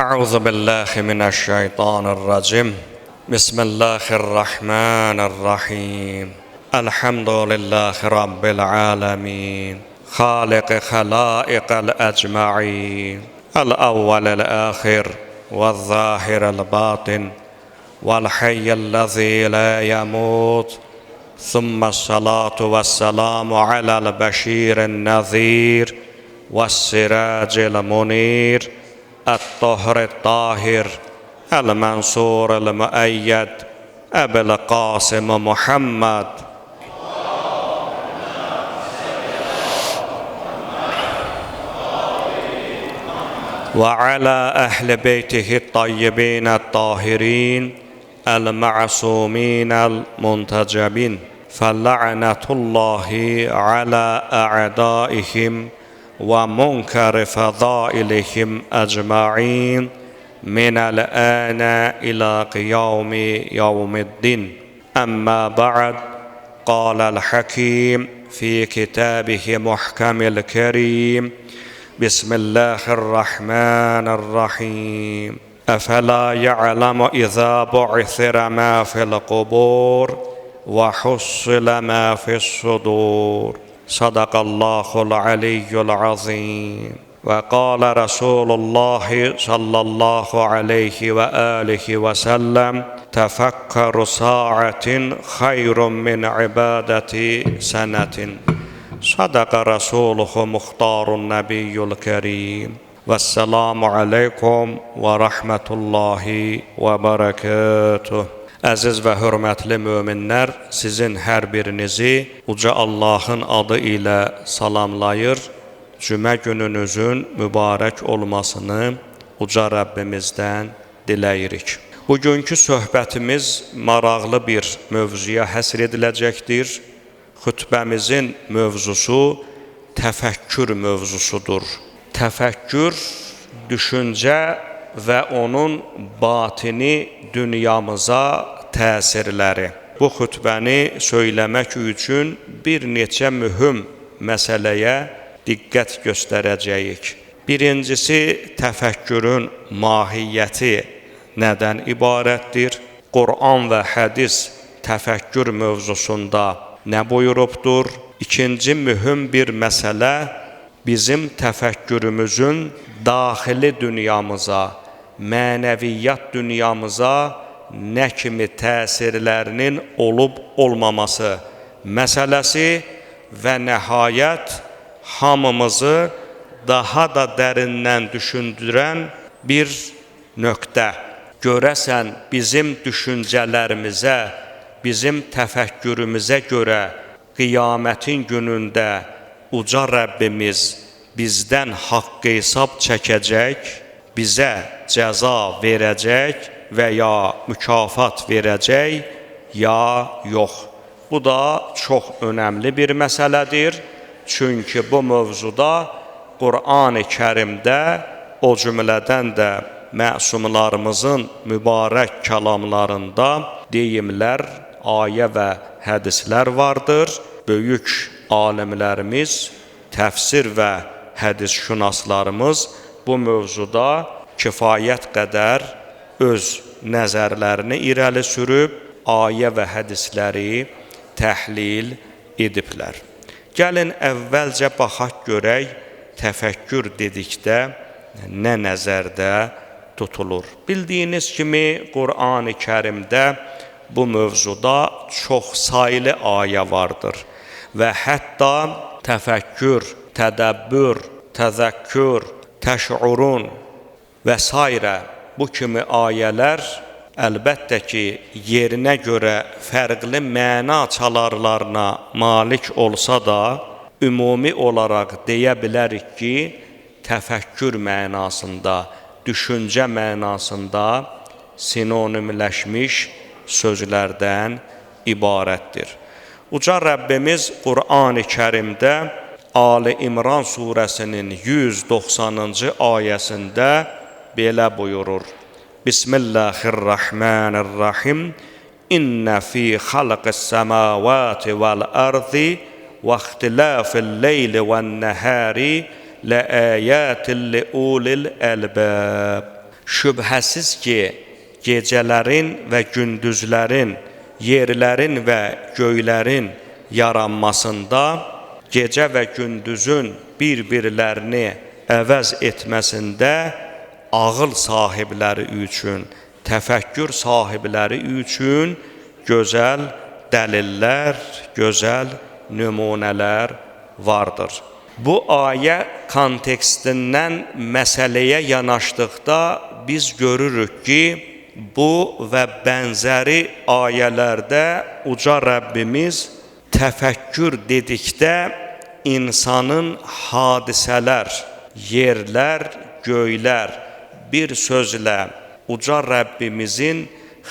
Əuzu billahi mineşşeytanirracim. Bismillahirrahmanirrahim. Elhamdülillahi Rabbil alemin. Xaliqi xalaiqil ecmain. El-evvelil axir ve'z-zahiril batin. Ve'l-hayyillezî lâ yemut. Thumma-s-salatu ve's-selamu alel-beşirin-nezîr ve's-siracil munir. El-Tahir, El-Mansur, El-Müeyyed, Ebu'l Qasim Muhammed. Və alə əhl-i beytihi tayyibin tahirin el-ma'sumin el-muntecebin. Fəla'nətullahi alə a'daihim və münkər fəzailihim ecmain minəl-ənə ilə qiyami yevmiddin. Əmmə ba'd, qaləl-həkim fi kitabihi muhkəmil kərim. Bismillahirrahmanirrahim. Əfələ ya'ləmu izə bu'thirə mə fil-qubur və hussilə mə fis-sudur. Sadaqallahul aliyyul azim. Və qalə Rasulullah sallallahu aleyhi və alihi və səlləm təfəkkəru sa'atin xayrun min ibadəti sənətin. Sadaqa Rasuluhu muxtarun nəbiyyul kərim. Vəssalamu aleykum və rəhmətullahi və bərəkətuh. Əziz və hörmətli möminlər, sizin hər birinizi Uca Allahın adı ilə salamlayır. Cümə gününüzün mübarək olmasını Uca Rəbbimizdən diləyirik. Bugünkü söhbətimiz maraqlı bir mövzuya həsr ediləcəkdir. Xütbəmizin mövzusu təfəkkür mövzusudur. Təfəkkür, düşüncə və onun batini dünyamıza təsirləri. Bu xütbəni söyləmək üçün bir neçə mühüm məsələyə diqqət göstərəcəyik. Birincisi, təfəkkürün mahiyyəti nədən ibarətdir? Quran və hədis təfəkkür mövzusunda nə buyurubdur? İkinci mühüm bir məsələ, bizim təfəkkürümüzün daxili dünyamıza, mənəviyyat dünyamıza nə kimi təsirlərinin olub olmaması məsələsi və nəhayət hamımızı daha da dərindən düşündürən bir nöqtə. Görəsən bizim düşüncələrimizə, bizim təfəkkürümüzə görə qiyamətin günündə Uca Rəbbimiz bizdən haqq hesab çəkəcək, bizə cəza verəcək və ya mükafat verəcək, ya yox. Bu da çox önəmli bir məsələdir. Çünki bu mövzuda Qur'an-ı Kərimdə, o cümlədən də məsumlarımızın mübarək kəlamlarında deyimlər, ayə və hədislər vardır. Böyük alimlərimiz, təfsir və hədisşünaslarımız bu mövzuda kifayət qədər öz nəzərlərini irəli sürüb, ayə və hədisləri təhlil ediblər. Gəlin əvvəlcə baxaq görək, təfəkkür dedikdə nə nəzərdə tutulur. Bildiyiniz kimi Qur'an-ı Kərimdə bu mövzuda çox saylı ayə vardır və hətta təfəkkür, tədəbbür, təzəkkür, təşurun və sairə bu kimi ayələr əlbəttə ki, yerinə görə fərqli məna çalarlarına malik olsa da, ümumi olaraq deyə bilərik ki, təfəkkür mənasında, düşüncə mənasında sinonimləşmiş sözlərdən ibarətdir. Uca Rəbbimiz Qur'an-ı Kərimdə Ali İmran surəsinin 190-cı ayəsində belə buyurur. Bismillahirrahmanirrahim. İnne fi xalqis semavati vel ardı və ixtilafil leyli ven nehari leayatin liulil albab. Şübhəsiz ki, gecələrin və gündüzlərin, yerlərin və göylərin yaranmasında, gecə və gündüzün bir-birlərini əvəz etməsində ağıl sahibləri üçün, təfəkkür sahibləri üçün gözəl dəlillər, gözəl nümunələr vardır. Bu ayə kontekstindən məsələyə yanaşdıqda biz görürük ki, bu və bənzəri ayələrdə uca Rəbbimiz təfəkkür dedikdə insanın hadisələr, yerlər, göylər, bir sözlə uca Rəbbimizin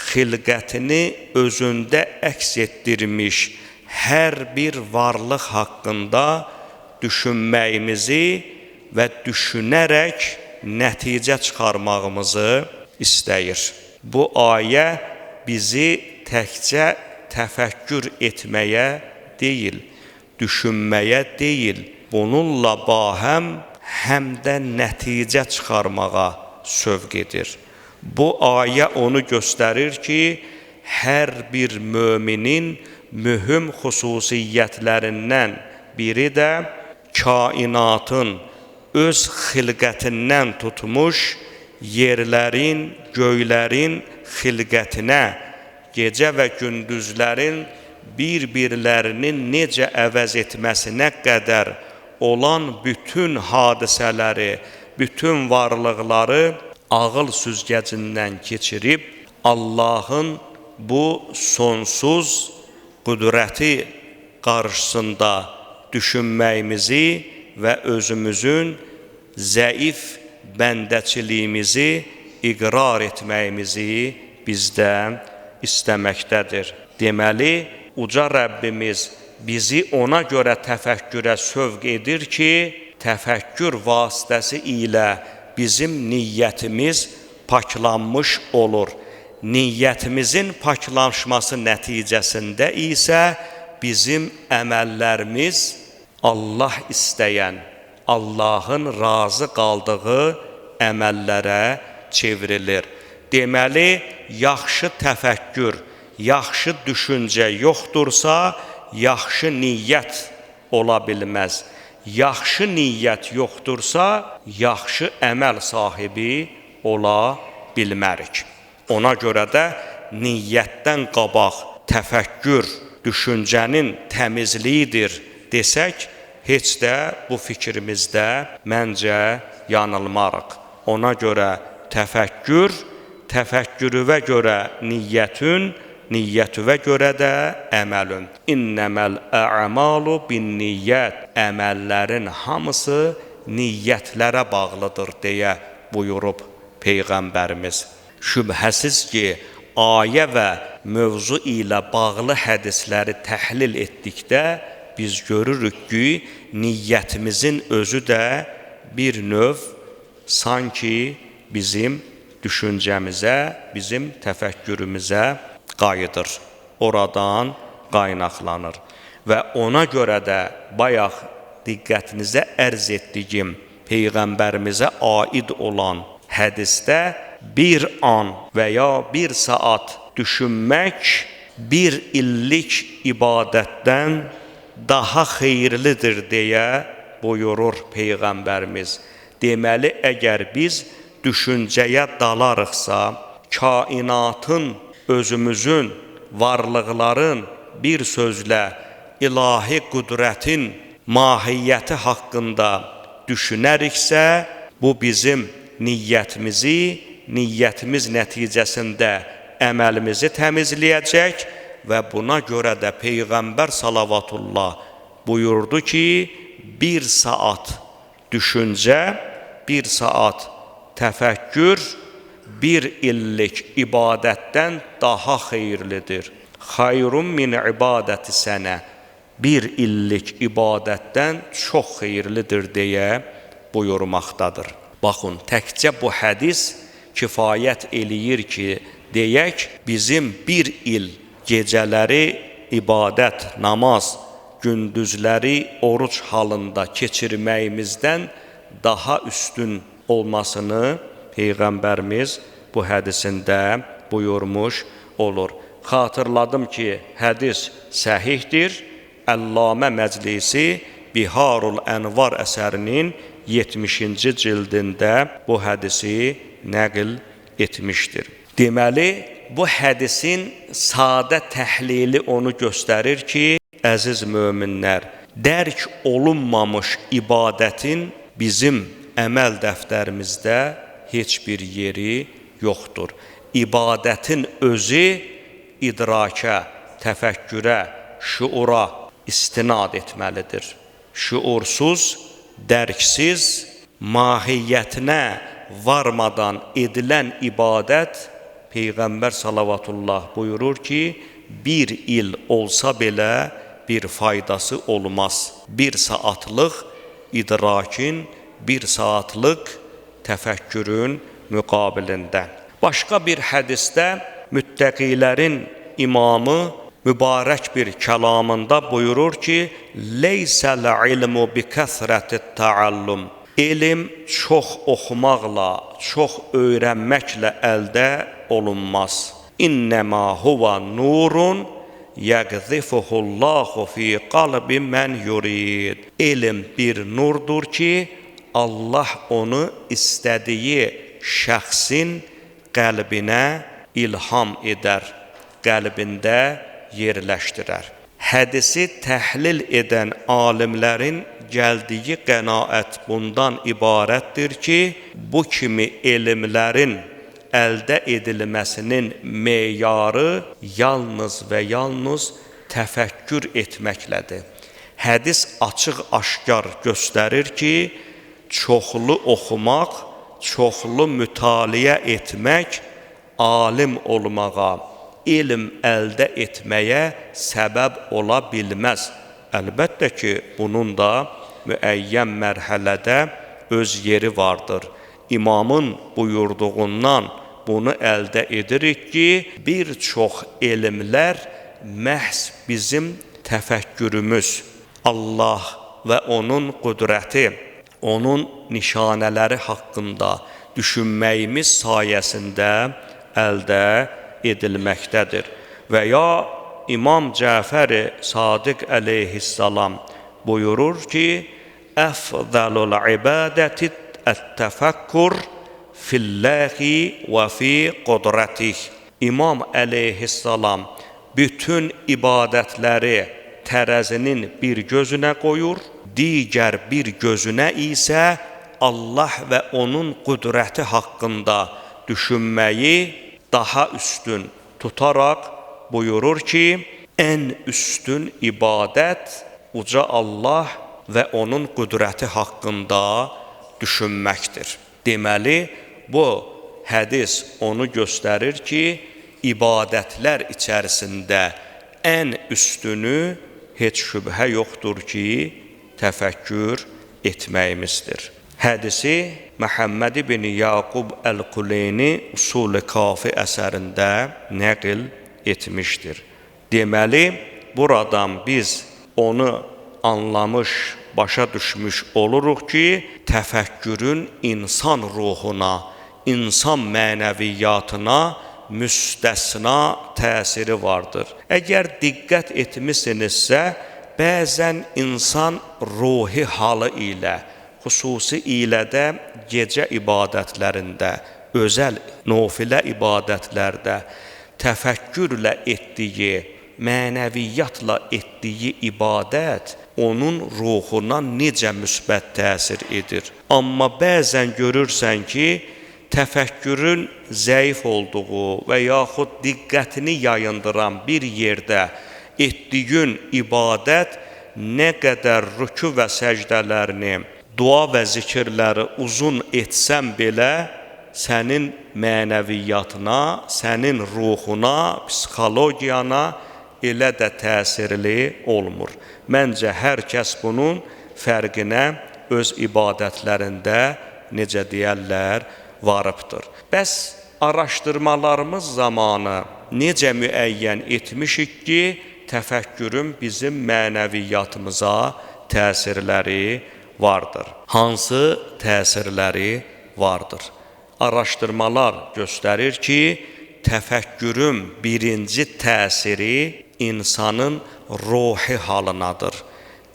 xilqətini özündə əks etdirmiş hər bir varlıq haqqında düşünməyimizi və düşünərək nəticə çıxarmağımızı istəyir. Bu ayə bizi təkcə təfəkkür etməyə deyil, düşünməyə deyil, bununla bahəm həm də nəticə çıxarmağa sövq edir. Bu ayə onu göstərir ki, hər bir müminin mühüm xüsusiyyətlərindən biri də kainatın öz xilqətindən tutmuş yerlərin, göylərin xilqətinə, gecə və gündüzlərin bir-birlərini necə əvəz etməsinə qədər olan bütün hadisələri, bütün varlıqları ağıl süzgəcindən keçirib Allahın bu sonsuz qüdrəti qarşısında düşünməyimizi və özümüzün zəif bəndəçiliyimizi iqrar etməyimizi bizdən istəməkdədir. Deməli, uca Rəbbimiz bizi ona görə təfəkkürə sövq edir ki, təfəkkür vasitəsi ilə bizim niyyətimiz paklanmış olur. Niyyətimizin paklanması nəticəsində isə bizim əməllərimiz Allah istəyən, Allahın razı qaldığı əməllərə çevrilir. Deməli, yaxşı təfəkkür, yaxşı düşüncə yoxdursa, yaxşı niyyət ola bilməz. Yaxşı niyyət yoxdursa, yaxşı əməl sahibi ola bilmərik. Ona görə də niyyətdən qabaq təfəkkür, düşüncənin təmizliyidir desək, heç də bu fikrimizdə məncə yanılmarıq. Ona görə təfəkkür, təfəkkürüvə görə niyyətün, niyyətüvə görə də əməlün. İnnəməl ə'malu bin-niyyət. Əməllərin hamısı niyyətlərə bağlıdır deyə buyurub Peyğəmbərimiz. Şübhəsiz ki, ayə və mövzu ilə bağlı hədisləri təhlil etdikdə biz görürük ki, niyyətimizin özü də bir növ sanki bizim düşüncəmizə, bizim təfəkkürümüzə qayıdır, oradan qaynaqlanır. Və ona görə də bayaq diqqətinizə ərz etdiyim Peyğəmbərimizə aid olan hədisdə bir an və ya bir saat düşünmək bir illik ibadətdən daha xeyirlidir deyə buyurur Peyğəmbərimiz. Deməli, əgər biz düşüncəyə dalarıqsa, kainatın, özümüzün, varlıqların bir sözlə ilahi qüdrətin mahiyyəti haqqında düşünəriksə, bu bizim niyyətimizi, niyyətimiz nəticəsində əməlimizi təmizləyəcək və buna görə də Peyğəmbər salavatullah buyurdu ki, bir saat düşüncə, bir saat təfəkkür bir illik ibadətdən daha xeyirlidir. Xayrun min ibadəti sənə. Bir illik ibadətdən çox xeyirlidir deyə buyurmaqdadır. Baxın, təkcə bu hədis kifayət eləyir ki, deyək, bizim bir il gecələri ibadət, namaz, gündüzləri oruc halında keçirməyimizdən daha üstün olmasını Peyğəmbərimiz bu hədisində buyurmuş olur. Xatırladım ki, hədis səhihdir. Əllamə Məclisi Biharul Ənvar əsərinin 70-ci cildində bu hədisi nəql etmişdir. Deməli, bu hədisin sadə təhlili onu göstərir ki, əziz möminlər, dərk olunmamış ibadətin bizim əməl dəftərimizdə heç bir yeri yoxdur. İbadətin özü idrakə, təfəkkürə, şuura istinad etməlidir. Şuursuz, dərksiz, mahiyyətinə varmadan edilən ibadət, Peyğəmbər salavatullah buyurur ki, bir il olsa belə bir faydası olmaz. Bir saatlıq idrakin, bir saatlıq təfəkkürün müqabilində. Başqa bir hədisdə müttəqilərin imamı mübarək bir kəlamında buyurur ki, Leysəl ilmu bi kəsrətit təallüm. Elm çox oxumaqla, çox öyrənməklə əldə olunmaz. İnnəmâ huvə nurun yəqzifuhullahu fi qalbi mən yurid. Elm bir nurdur ki, Allah onu istədiyi şəxsin qəlbinə ilham edər, qəlbində yerləşdirər. Hədisi təhlil edən alimlərin gəldiyi qənaət bundan ibarətdir ki, bu kimi elmlərin əldə edilməsinin meyarı yalnız və yalnız təfəkkür etməklədir. Hədis açıq-aşkar göstərir ki, çoxlu oxumaq, çoxlu mütaliə etmək alim olmağa, elm əldə etməyə səbəb ola bilməz. Əlbəttə ki, bunun da müəyyən mərhələdə öz yeri vardır. İmamın buyurduğundan bunu əldə edirik ki, bir çox elmlər məhz bizim təfəkkürümüz, Allah və onun qüdrəti, onun nişanələri haqqında düşünməyimiz sayəsində əldə edilməkdədir. Və ya İmam Cəfəri Sadiq əleyhissalam buyurur ki, Əfzəlul ibadəti ət-təfəkkür filləhi və fi qudrətih. İmam əleyhissalam bütün ibadətləri tərəzinin bir gözünə qoyur, digər bir gözünə isə Allah və onun qüdrəti haqqında düşünməyi daha üstün tutaraq buyurur ki, ən üstün ibadət uca Allah və onun qüdrəti haqqında düşünməkdir. Deməli, bu hədis onu göstərir ki, ibadətlər içərisində ən üstünü heç şübhə yoxdur ki, təfəkkür etməyimizdir. Hədisi Məhəmməd ibn Yaqub Əl-Kuleyni Usul-i Kafi əsərində nəql etmişdir. Deməli, buradan biz onu anlamış, başa düşmüş oluruq ki, təfəkkürün insan ruhuna, insan mənəviyyatına müstəsna təsiri vardır. Əgər diqqət etmisinizsə, bəzən insan ruhi halı ilə, xüsusi ilə də gecə ibadətlərində, özəl nofilə ibadətlərdə təfəkkürlə etdiyi, mənəviyyatla etdiyi ibadət onun ruhuna necə müsbət təsir edir. Amma bəzən görürsən ki, təfəkkürün zəif olduğu və yaxud diqqətini yayındıran bir yerdə etdiyin ibadət nə qədər rükü və səcdələrini, dua və zikirləri uzun etsən belə, sənin mənəviyyatına, sənin ruhuna, psixologiyana elə də təsirli olmur. Məncə, hər kəs bunun fərqinə öz ibadətlərində, necə deyərlər, varıbdır. Bəs araşdırmalarımız zamanı necə müəyyən etmişik ki, təfəkkürün bizim mənəviyyatımıza təsirləri vardır? Hansı təsirləri vardır? Araşdırmalar göstərir ki, təfəkkürün birinci təsiri insanın ruhi halınadır.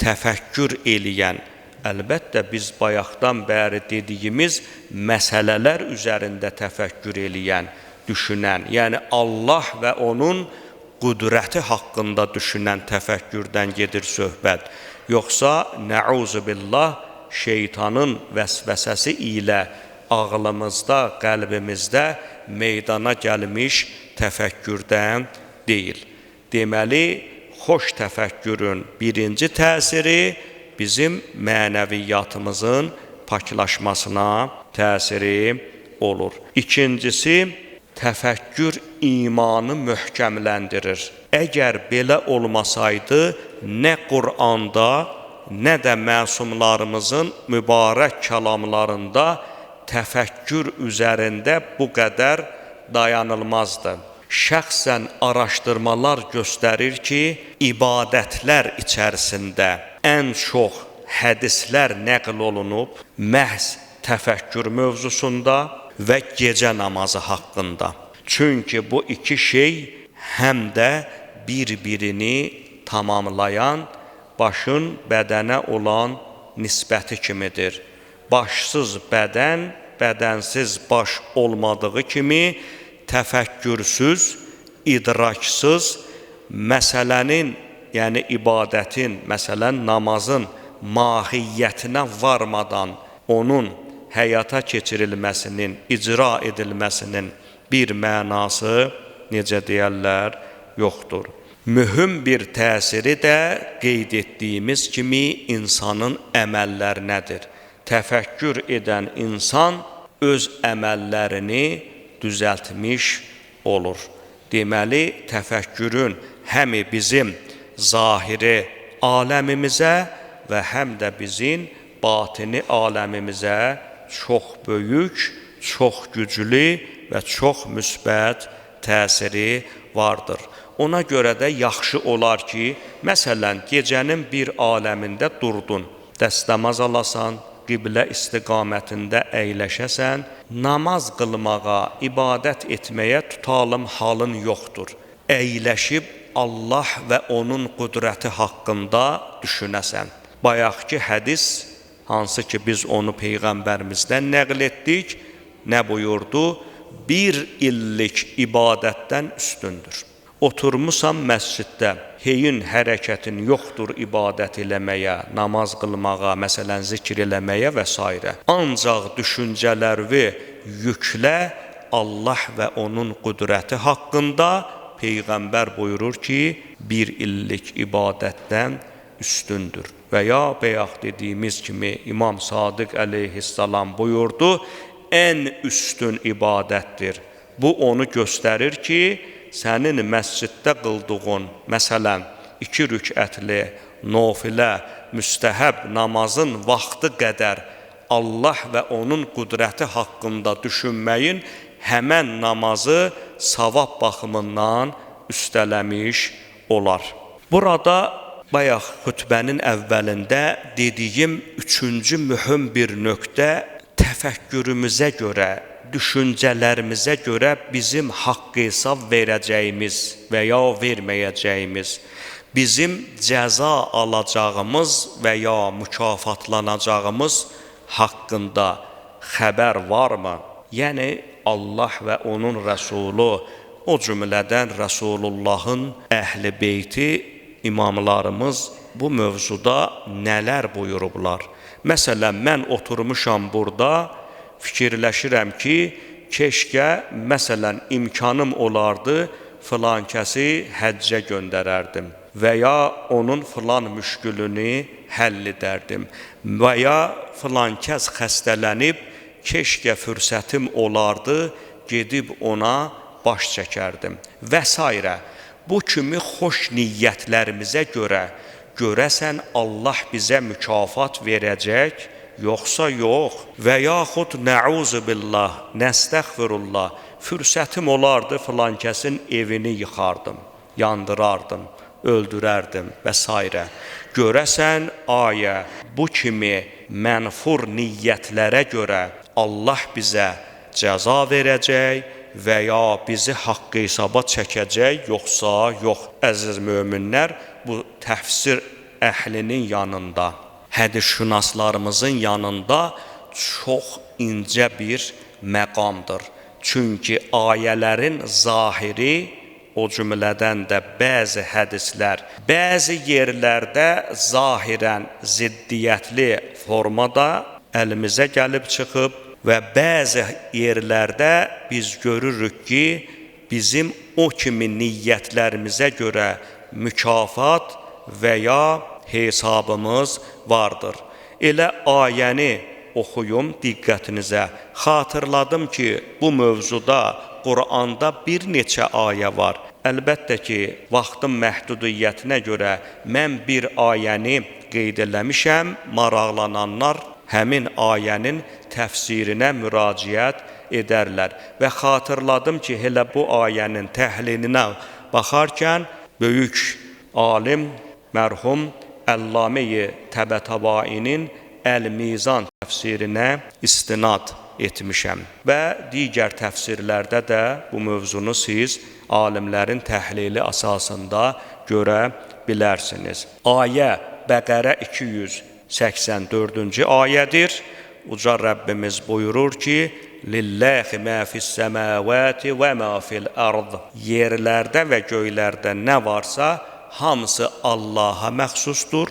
Təfəkkür eləyən, əlbəttə biz bayaqdan bəri dediyimiz məsələlər üzərində təfəkkür eləyən, düşünən, yəni Allah və onun qüdrəti haqqında düşünən təfəkkürdən gedir söhbət. Yoxsa nəuzubillah şeytanın vəsvəsəsi ilə ağlımızda, qəlbimizdə meydana gəlmiş təfəkkürdən deyil. Deməli, xoş təfəkkürün birinci təsiri bizim mənəviyyatımızın paklaşmasına təsiri olur. İkincisi, təfəkkür imanı möhkəmləndirir. Əgər belə olmasaydı, nə Quranda, nə də məsumlarımızın mübarək kəlamlarında təfəkkür üzərində bu qədər dayanılmazdı. Şəxsən araşdırmalar göstərir ki, ibadətlər içərisində ən çox hədislər nəql olunub məhz təfəkkür mövzusunda və gecə namazı haqqında. Çünki bu iki şey həm də bir-birini tamamlayan başın bədənə olan nisbəti kimidir. Başsız bədən, bədənsiz baş olmadığı kimi təfəkkürsüz, idraksız məsələnin, yəni ibadətin, məsələn namazın mahiyyətinə varmadan onun həyata keçirilməsinin, icra edilməsinin bir mənası, necə deyərlər, yoxdur. Mühüm bir təsiri də qeyd etdiyimiz kimi insanın əməllərinədir. Təfəkkür edən insan öz əməllərini düzəltmiş olur. Deməli, təfəkkürün həm bizim zahiri aləmimizə və həm də bizim batini aləmimizə çox böyük, çox güclü və çox müsbət təsiri vardır. Ona görə də yaxşı olar ki, məsələn, gecənin bir aləmində durdun, dəstəmaz alasan, qiblə istiqamətində əyləşəsən, namaz qılmağa, ibadət etməyə tutalım halın yoxdur. Əyləşib Allah və onun qüdrəti haqqında düşünəsən. Bayaqki hədis, hansı ki biz onu Peyğəmbərimizdən nəql etdik, nə buyurdu? Bir illik ibadətdən üstündür. Oturmusan məsciddə, heyin hərəkətin yoxdur ibadət eləməyə, namaz qılmağa, məsələn, zikr eləməyə və s. Ancaq düşüncələri yüklə Allah və onun qüdrəti haqqında Peyğəmbər buyurur ki, bir illik ibadətdən üstündür. Və ya bayaq dediyimiz kimi İmam Sadiq əleyhissalam buyurdu, ən üstün ibadətdir. Bu onu göstərir ki, sənin məsciddə qıldığın, məsələn, 2 rükətli, nofilə, müstəhəb namazın vaxtı qədər Allah və onun qüdrəti haqqında düşünməyin həmən namazı savab baxımından üstələmiş olar. Burada bayaq xütbənin əvvəlində dediyim üçüncü mühüm bir nöqtə təfəkkürümüzə görə, düşüncələrimizə görə bizim haqq hesab verəcəyimiz və ya verməyəcəyimiz, bizim cəza alacağımız və ya mükafatlanacağımız haqqında xəbər varmı? Yəni Allah və onun Rəsulu, o cümlədən Rəsulullahın əhl-i beyti, imamlarımız bu mövzuda nələr buyurublar? Məsələn, mən oturmuşam burada, fikirləşirəm ki, keşkə, məsələn, imkanım olardı, filan kəsi həccə göndərərdim və ya onun filan müşkülünü həll edərdim və ya filan kəs xəstələnib, keşkə fürsətim olardı, gedib ona baş çəkərdim və s. Bu kimi xoş niyyətlərimizə görə görəsən Allah bizə mükafat verəcək, yoxsa yox? Və yaxud nəuzubillah, nəstəğfirullah, fürsətim olardı filan kəsin evini yıxardım, yandırardım, öldürərdim və s. Görəsən, ayə, bu kimi mənfur niyyətlərə görə Allah bizə cəza verəcək və ya bizi haqq hesaba çəkəcək, yoxsa yox. Əziz möminlər, bu təfsir əhlinin yanında, hədisşünaslarımızın yanında çox incə bir məqamdır. Çünki ayələrin zahiri, o cümlədən də bəzi hədislər, bəzi yerlərdə zahirən ziddiyyətli formada əlimizə gəlib çıxıb və bəzi yerlərdə biz görürük ki, bizim o kimi niyyətlərimizə görə mükafat və ya hesabımız vardır. Elə ayəni oxuyum diqqətinizə. Xatırladım ki, bu mövzuda Quranda bir neçə ayə var. Əlbəttə ki, vaxtın məhdudiyyətinə görə mən bir ayəni qeyd eləmişəm, maraqlananlar həmin ayənin təfsirinə müraciət edərlər. Və xatırladım ki, elə bu ayənin təhlilinə baxarkən böyük alim, mərhum Əllamə-i Təbətəbainin Əl-Mizan təfsirinə istinad etmişəm. Və digər təfsirlərdə də bu mövzunu siz alimlərin təhlili əsasında görə bilərsiniz. Ayə Bəqərə 284-cü ayədir. Uca Rəbbimiz buyurur ki, Lillahi mə fis-səmavati və mə fil-ərd. Yerlərdə və göylərdə nə varsa, hamısı Allaha məxsusdur.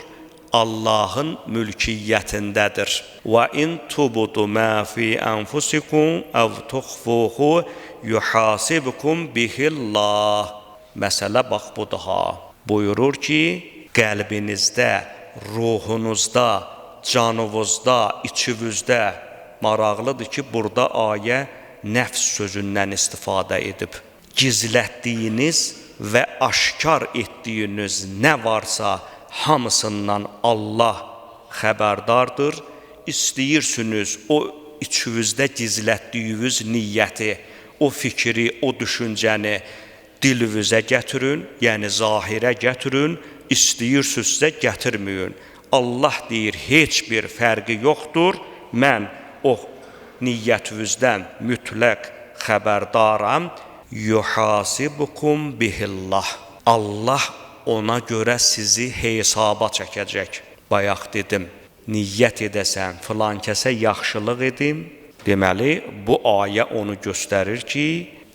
Allahın mülkiyyətindədir. Və in tubdu mə fi anfusikum əv tuxfuhu yuhasibkum bihillah. Məsələ bax budur ha. Buyurur ki, qəlbinizdə, ruhunuzda, canınızda, içinizdə maraqlıdır ki, burada ayə nəfs sözündən istifadə edib. Gizlətdiyiniz və aşkar etdiyiniz nə varsa, hamısından Allah xəbərdardır. İstəyirsiniz o içinizdə gizlətdiyiniz niyyəti, o fikri, o düşüncəni dilinizə gətirin, yəni zahirə gətirin, istəyirsinizsə gətirməyin. Allah deyir, heç bir fərqi yoxdur. Mən o niyyətinizdən mütləq xəbərdaram. Yuhasibukum bihillah. Allah ona görə sizi hesaba çəkəcək. Bayaq dedim, niyyət edəsən, filan kəsə yaxşılıq edim. Deməli, bu ayə onu göstərir ki,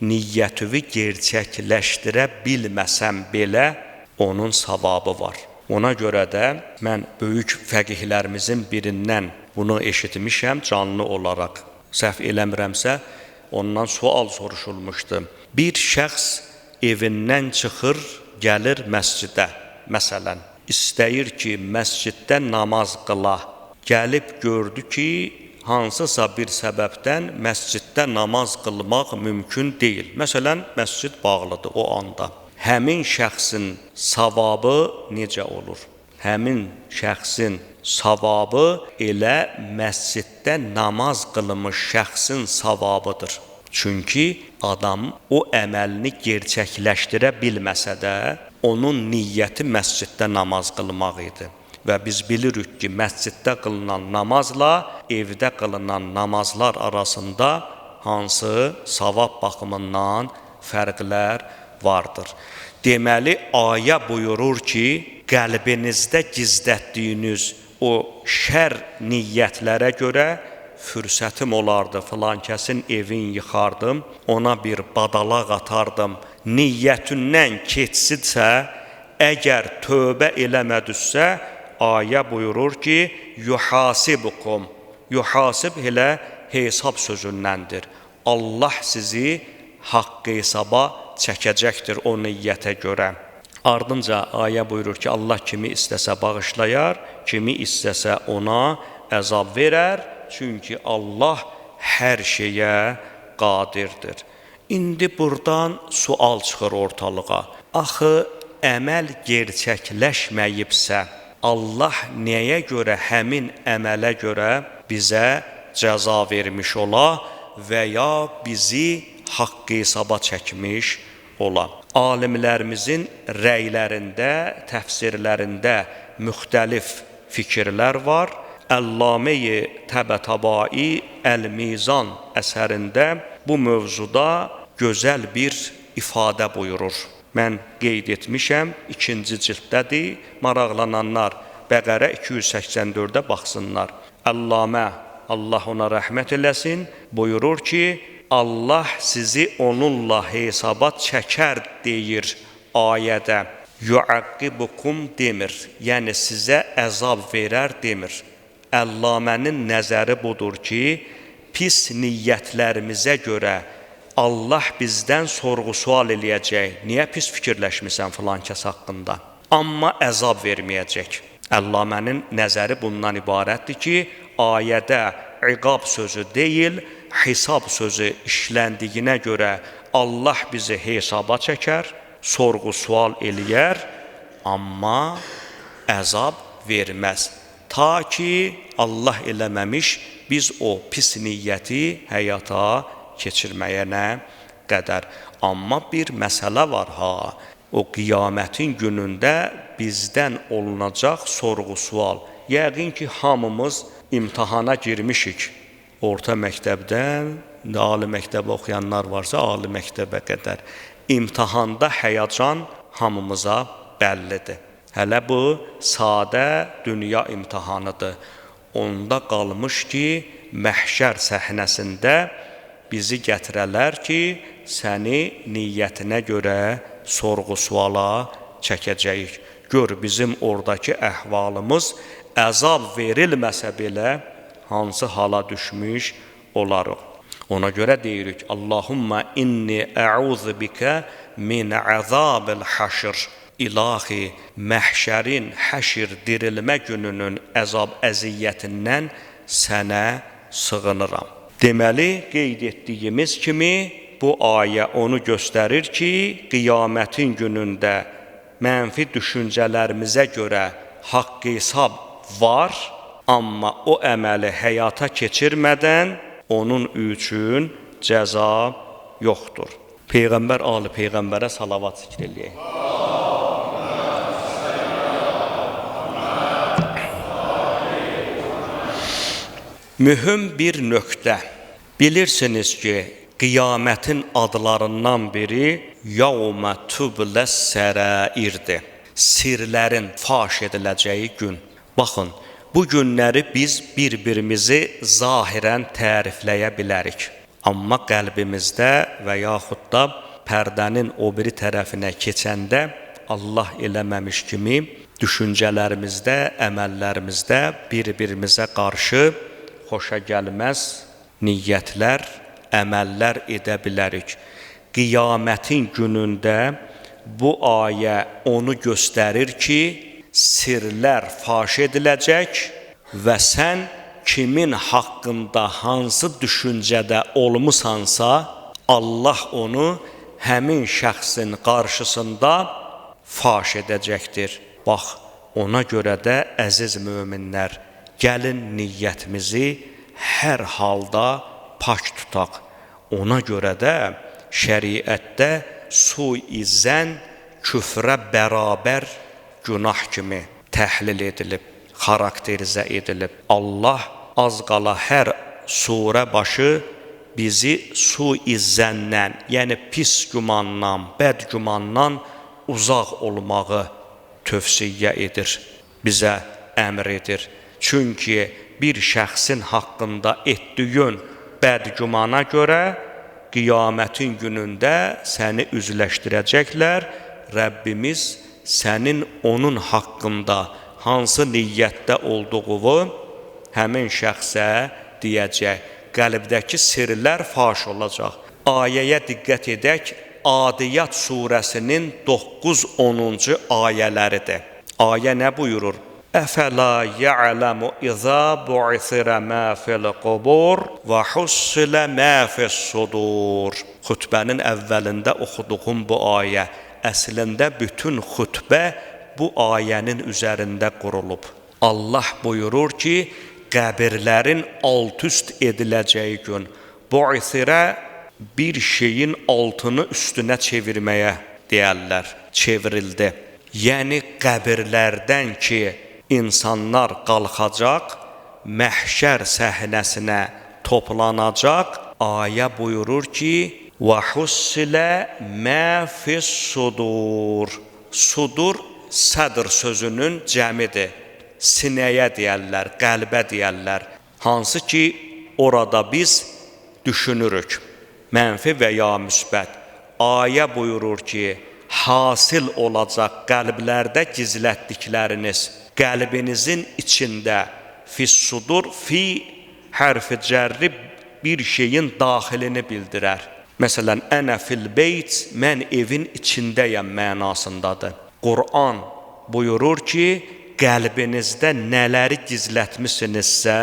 niyyətini gerçəkləşdirə bilməsəm belə onun savabı var. Ona görə də mən böyük fəqihlərimizin birindən bunu eşitmişəm canlı olaraq. Səhv eləmirəmsə, ondan sual soruşulmuşdu. Bir şəxs evindən çıxır, gəlir məscidə, məsələn, istəyir ki, məsciddə namaz qıla. Gəlib gördü ki, hansısa bir səbəbdən məsciddə namaz qılmaq mümkün deyil. Məsələn, məscid bağlıdır o anda. Həmin şəxsin savabı necə olur? Həmin şəxsin savabı elə məsciddə namaz qılmış şəxsin savabıdır. Çünki adam o əməlini gerçəkləşdirə bilməsə də, onun niyyəti məsciddə namaz qılmaq idi. Və biz bilirik ki, məsciddə qılınan namazla evdə qılınan namazlar arasında hansı savab baxımından fərqlər vardır. Deməli, ayə buyurur ki, qəlbinizdə gizlətdiyiniz o şər niyyətlərə görə fürsətim olardı, filan kəsin evin yıxardım, ona bir badalaq atardım. Niyyətindən keçsidsə, əgər tövbə eləmədisə, ayə buyurur ki, yuhasibukum. Yuhasib elə hesab sözündəndir. Allah sizi haqq hesaba çəkəcəkdir o niyyətə görə. Ardınca ayə buyurur ki, Allah kimi istəsə bağışlayar, kimi istəsə ona əzab verər. Çünki Allah hər şeyə qadirdir. İndi buradan sual çıxır ortalığa. Axı, əməl gerçəkləşməyibsə, Allah nəyə görə həmin əmələ görə bizə cəza vermiş ola və ya bizi haqq hesaba çəkmiş ola? Alimlərimizin rəylərində, təfsirlərində müxtəlif fikirlər var. Əllamə-i Təbətəbai Əl-Mizan əsərində bu mövzuda gözəl bir ifadə buyurur. Mən qeyd etmişəm, 2-ci cilddədir. Maraqlananlar Bəqərə 284-də baxsınlar. Əllamə, Allah ona rəhmət eləsin, buyurur ki, Allah sizi onunla hesaba çəkər deyir ayədə. Yuəqqibukum demir, yəni sizə əzab verər demir. Əllamənin nəzəri budur ki, pis niyyətlərimizə görə Allah bizdən sorğu-sual eləyəcək. Niyə pis fikirləşmisən filan kəs haqqında? Amma əzab verməyəcək. Əllamənin nəzəri bundan ibarətdir ki, ayədə iqab sözü deyil, hesab sözü işləndiyinə görə Allah bizi hesaba çəkər, sorğu-sual eləyər, amma əzab verməz. Ta ki, Allah eləməmiş, biz o pis niyyəti həyata keçirməyə nə qədər. Amma bir məsələ var ha, o qiyamətin günündə bizdən olunacaq sorğu-sual. Yəqin ki, hamımız imtahana girmişik. Orta məktəbdən, ali məktəbə oxuyanlar varsa, ali məktəbə qədər. İmtahanda həyəcan hamımıza bəllidir. Hələ bu sadə dünya imtahanıdır. Onda qalmış ki, məhşər səhnəsində bizi gətirələr ki, səni niyyətinə görə sorğu-suala çəkəcəyik. Gör, bizim oradakı əhvalımız əzab verilməsə belə hansı hala düşmüş olarıq. Ona görə deyirik, Allahumma inni əuzu bikə min əzabil həşr. İlahi, məhşərin, həşr, dirilmə gününün əzab əziyyətindən sənə sığınıram. Deməli, qeyd etdiyimiz kimi, bu ayə onu göstərir ki, qiyamətin günündə mənfi düşüncələrimizə görə haqq hesab var, amma o əməli həyata keçirmədən onun üçün cəza yoxdur. Peyğəmbər, ali Peyğəmbərə salavat zikr eləyək. Mühüm bir nöqtə. Bilirsiniz ki, qiyamətin adlarından biri Yavmə tübləs sərairdir. Sirlərin faş ediləcəyi gün. Baxın, bu günləri biz bir-birimizi zahirən tərifləyə bilərik. Amma qəlbimizdə və yaxud da pərdənin o biri tərəfinə keçəndə Allah eləməmiş kimi düşüncələrimizdə, əməllərimizdə bir-birimizə qarşı xoşa gəlməz niyyətlər, əməllər edə bilərik. Qiyamətin günündə bu ayə onu göstərir ki, sirlər faş ediləcək və sən kimin haqqında hansı düşüncədə olmusansa, Allah onu həmin şəxsin qarşısında faş edəcəkdir. Bax, ona görə də əziz möminlər, gəlin niyyətimizi hər halda pak tutaq. Ona görə də şəriətdə sui-zən küfrə bərabər günah kimi təhlil edilib, xarakterizə edilib. Allah az qala hər surə başı bizi sui-zəndən, yəni pis gümandan, bəd gümandan uzaq olmağı tövsiyə edir, bizə əmr edir. Çünki bir şəxsin haqqında etdiyin bəd gümana görə qiyamətin günündə səni üzləşdirəcəklər. Rəbbimiz sənin onun haqqında hansı niyyətdə olduğunu həmin şəxsə deyəcək. Qəlbdəki sirlər faş olacaq. Ayəyə diqqət edək, Adiyat surəsinin 9-10-cu ayələridir. Ayə nə buyurur? Əfəla ya'lamu izə bu'isirə mə fil qubur və hussilə mə fis-sudur. Xütbənin əvvəlində oxuduğum bu ayə, əslində bütün xütbə bu ayənin üzərində qurulub. Allah buyurur ki, qəbirlərin alt-üst ediləcəyi gün, bu'isirə bir şeyin altını üstünə çevirməyə deyərlər, çevrildi. Yəni qəbirlərdən ki, insanlar qalxacaq, məhşər səhnəsinə toplanacaq. Ayə buyurur ki, və hussilə mə fis-sudur. Sudur, sədr sözünün cəmidir. Sinəyə deyərlər, qəlbə deyərlər. Hansı ki, orada biz düşünürük, mənfi və ya müsbət. Ayə buyurur ki, hasil olacaq qəlblərdə gizlətdikləriniz, qəlbinizin içində fis-sudur, fi hərfi cərri bir şeyin daxilini bildirər. Məsələn, ənə fil beyt, mən evin içindəyəm mənasındadır. Quran buyurur ki, qəlbinizdə nələri gizlətmisinizsə,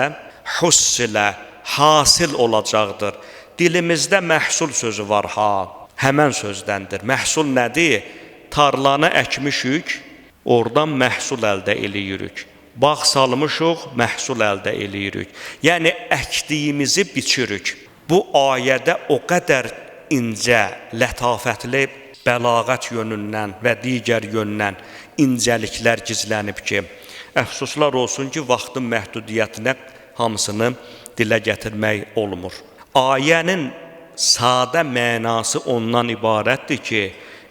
hussilə, hasil olacaqdır. Dilimizdə məhsul sözü var ha, həmən sözdəndir. Məhsul nədir? Tarlanı əkmişik, oradan məhsul əldə eləyirik. Bağ salmışıq, məhsul əldə eləyirik. Yəni, əkdiyimizi biçirik. Bu ayədə o qədər incə, lətafətli bəlağət yönündən və digər yöndən incəliklər gizlənib ki, əfsuslar olsun ki, vaxtın məhdudiyyətinə hamısını dilə gətirmək olmur. Ayənin sadə mənası ondan ibarətdir ki,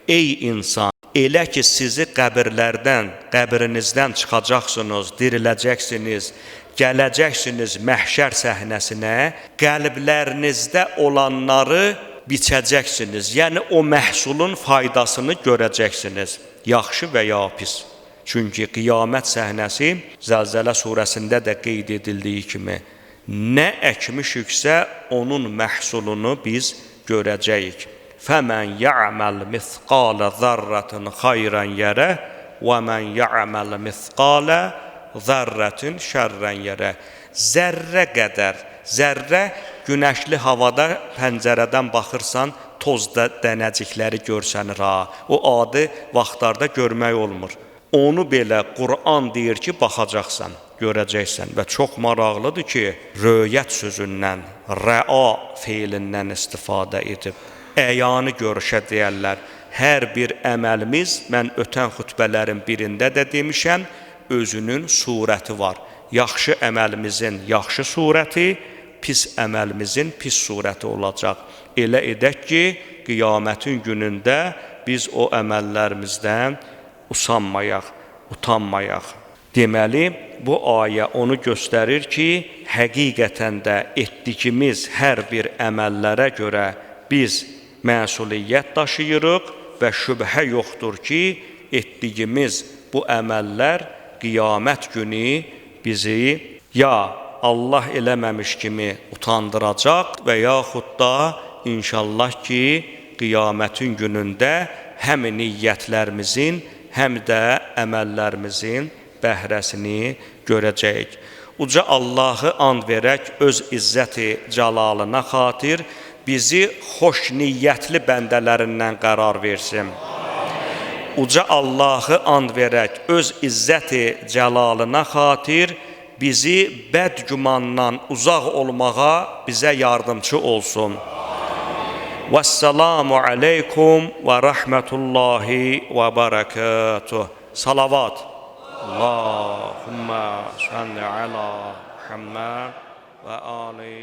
ey insan, elə ki sizi qəbirlərdən, qəbrinizdən çıxacaqsınız, diriləcəksiniz, gələcəksiniz məhşər səhnəsinə, qəlblərinizdə olanları biçəcəksiniz. Yəni o məhsulun faydasını görəcəksiniz, yaxşı və ya pis. Çünki qiyamət səhnəsi Zəlzələ surəsində də qeyd edildiyi kimi, nə əkmişiksə onun məhsulunu biz görəcəyik. Fəmən ya'məl mithqalə zərrətin xayrən yərə və mən ya'məl mithqalə zərrətin şərrən yərə. Zərrə qədər, zərrə günəşli havada pəncərədən baxırsan, toz dənəcikləri görsənir ha. O adi vaxtlarda görmək olmur. Onu belə Quran deyir ki, baxacaqsan, görəcəksən və çox maraqlıdır ki, röyət sözündən, rəa feilindən istifadə edib, əyanı görüşə deyərlər. Hər bir əməlimiz, mən ötən xütbələrin birində də demişəm, özünün surəti var. Yaxşı əməlimizin yaxşı surəti, pis əməlimizin pis surəti olacaq. Elə edək ki, qiyamətin günündə biz o əməllərimizdən usanmayaq, utanmayaq. Deməli, bu ayə onu göstərir ki, həqiqətən də etdiyimiz hər bir əməllərə görə biz məsuliyyət daşıyırıq və şübhə yoxdur ki, etdiyimiz bu əməllər qiyamət günü bizi ya Allah eləməmiş kimi utandıracaq və yaxud da inşallah ki, qiyamətin günündə həm niyyətlərimizin, həm də əməllərimizin bəhrəsini görəcəyik. Uca Allahı and verək öz izzəti cəlalına xatir bizi xoş niyyətli bəndələrindən qərar versin. Uca Allahı and verək öz izzəti cəlalına xatir bizi bədgümandan uzaq olmağa bizə yardımçı olsun. Vəssalamu aleykum və rəhmətullahi və bərəkətuh. Salavat. Allahümmə salli alə Muhammed və ali